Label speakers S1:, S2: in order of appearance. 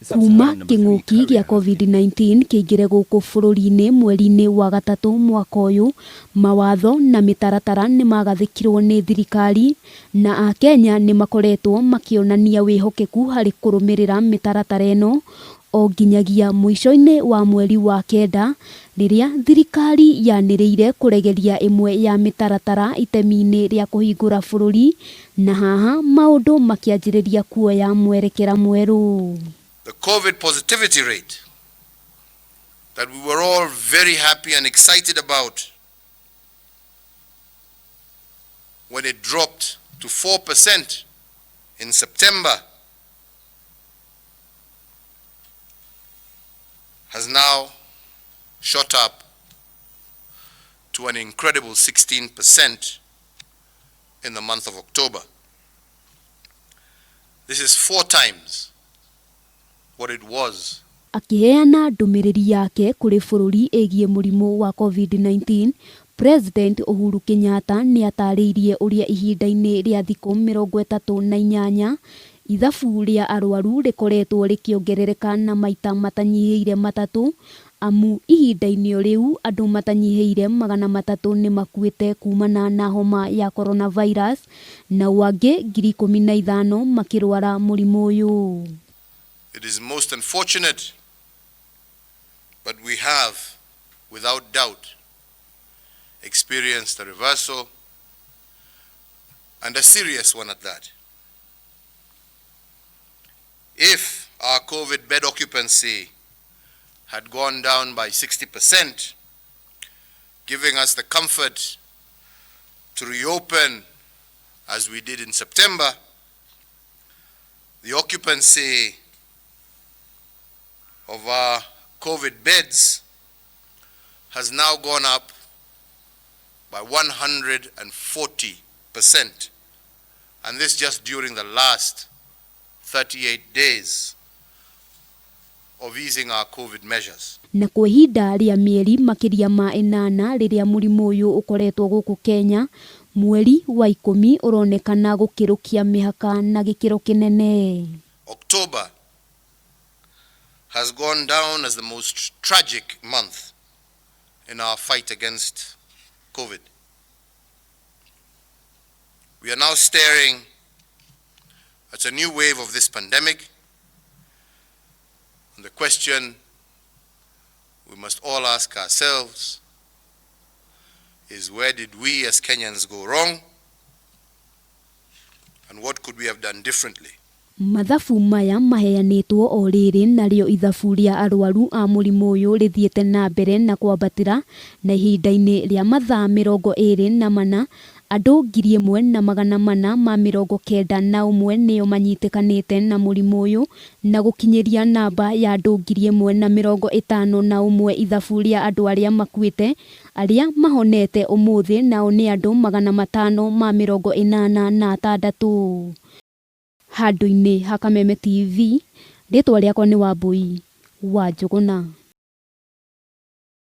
S1: Kuma kĩng'ũki gĩa Covid-19 kĩingĩre gũkũ bũrũri-inĩ mweri-inĩ wa gatatũ mwaka ũyũ, mawatho na mĩtaratara nĩ magathĩkirwo nĩ thirikari na Akenya nĩ makoretwo makĩonania wĩhokeku harĩ kũrũmĩrĩra mĩtaratara ĩno o nginyagia mũico-inĩ wa mweri wa kenda rĩrĩa thirikari yanĩrĩire kũregeria ĩmwe ya mĩtaratara itemi-inĩ rĩa kũhingũra bũrũri na haha maũndũ makĩanjĩrĩria kuoya mwerekera mwerũ.
S2: The COVID positivity rate that we were all very happy and excited about when it dropped to 4% in September has now shot up to an incredible 16% in the month of October. This is 4 times what it was.
S1: Akĩheana ndũmĩrĩri yake kũrĩ bũrũri ĩgiĩ mũrimũ wa Covid-19, President Uhuru Kenyatta nĩ atarĩirie ũrĩa ihinda-inĩ rĩa thikũ 38 ithabu rĩa arwaru rĩkoretwo rĩkĩongerereka na maita matanyihĩire matatũ, amu ihinda-inĩ o rĩu andũ matanyihĩire 300 nĩ makuĩte kumana na homa ya coronavirus nao angĩ 15,000 makĩrwara mũrimũ ũyũ.
S2: It is most unfortunate, but we have, without doubt, experienced a reversal, and a serious one at that. If our COVID bed occupancy had gone down by 60%, giving us the comfort to reopen as we did in September, the occupancy of our COVID beds has now gone up by 140%, and this just during the last 38 days of easing our COVID measures.
S1: Na kwa ihinda rĩa mĩeri makĩria ma 8 rĩrĩa mũrimũ ũyũ ũkoretwo gũkũ Kenya, mweri wa 10 ũronekana gũkĩrũkia mĩhaka na gĩkĩro kĩnene.
S2: October has gone down as the most tragic month in our fight against COVID. We are now staring at a new wave of this pandemic, and the question we must all ask ourselves is, where did we as Kenyans go wrong, and what could we have done differently?
S1: Mathabu maya maheanĩtwo o rĩrĩ narĩo ithabu rĩa arwaru a mũrimũ ũyũ rĩthiĩte na mbere na kwambatĩra na ihinda-inĩ rĩa mathaa 24 andũ 1491 nĩo manyitĩkanĩte na mũrimũ ũyũ na gũkinyĩria namba ya andũ 1051 ithabu rĩa andũ arĩa makuĩte arĩa mahonete ũmũthĩ nao nĩ andũ 586. Handũ-inĩ ha Kameme TV, rĩtwa rĩakwa nĩ Wambui wa Njũgũna.